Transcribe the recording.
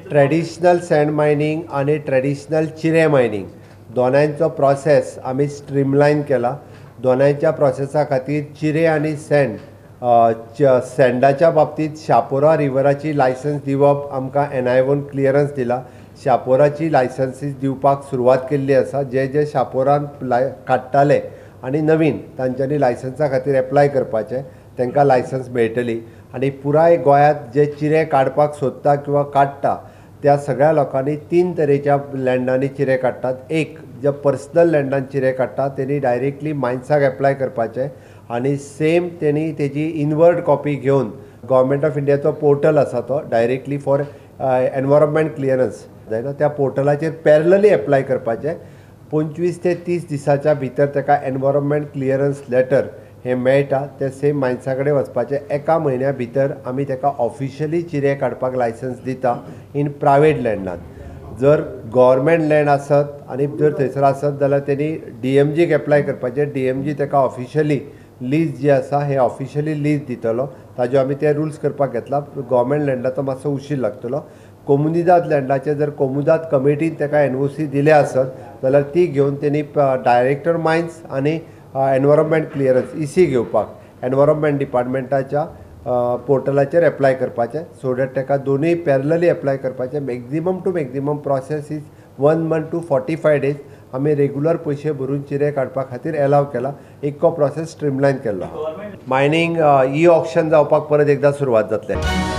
Traditional send mining आनी traditional चिरे mining दोनांयचो process आमी स्ट्रीमलायन केला. दोनांयच्या प्रोसेसा खातीर चिरे आनी सँड, सँडाच्या बाबतींत शापोरा रिवराची लायसन्स दिवप आमकां एनआयओन क्लियरन्स दिला. शापोराची लायसन्सीस दिवपाक सुरवात केल्ली आसा. जे जे शापोरान काडटाले आनी नवीन तांच्यांनी लायसन्सा खातीर एप्लाय करपाचें, तांकां लायसन्स मेळटली. आनी पुराय गोंयांत जे चिरे काडपाक सोदता किंवा काडटा त्या सगळ्या लोकांनी 3 तरेच्या लँडांनी चिरे काडटात. एक, जे पर्सनल लँडान चिरे काडटा तेणी डायरेक्टली मायन्साक एप्लाय करपाचें आनी सेम तेणी तेजी इनवर्ड कॉपी घेवन गव्हर्मेंट ऑफ इंडियाचो पोर्टल आसा तो डायरेक्टली फॉर एनवायरमेंट क्लियरन्स जायना त्या पोर्टलाचेर पॅरलली एप्लाय करपाचें. 25 ते 30 दिसाच्या भितर ताका एनवायरमेंट क्लियरन्स लेटर हें मेळटा. ते सेम मायन्सा कडेन वचपाचें. एका म्हयन्या भितर आमी ताका ऑफिशियली चिरे काडपाक लायसन्स दिता इन प्रायवेट लँडान. जर गव्हर्मेंट लँड आसत आनी जर थंयसर आसत जाल्यार तेणी डीएमजीक एप्लाय करपाचें. डीएमजी ताका ऑफिशियली लीज जी आसा हे ऑफिशियली लीज दितलो. ताज्यो आमी ते रुल्स करपाक घेतला. गव्हर्मेंट लँडाचो मातसो उशीर लागतलो. कोमुनिदाद लँडाचे जर कोमुनिदाद कमिटीन ताका एनओसी दिले आसत जाल्यार ती घेवन तेणी डायरेक्टर मायन्स आनी एनवायरमेंट क्लियरन्स इसी घेवपाक एनवायरमेंट डिपार्टमेंटाच्या पोर्टलाचेर एप्लाय करपाचें. सो that ताका दोनूय पॅरलली एप्लाय करपाचें. Maximum to maximum process is 1 month to 45 days. आमी रेगुलर पयशे भरून चिरे काडपा खातीर एलाव केला. इतको प्रोसेस स्ट्रीमलायन केल्लो. मायनींग ई ऑक्शन जावपाक परत एकदां सुरवात जातलें.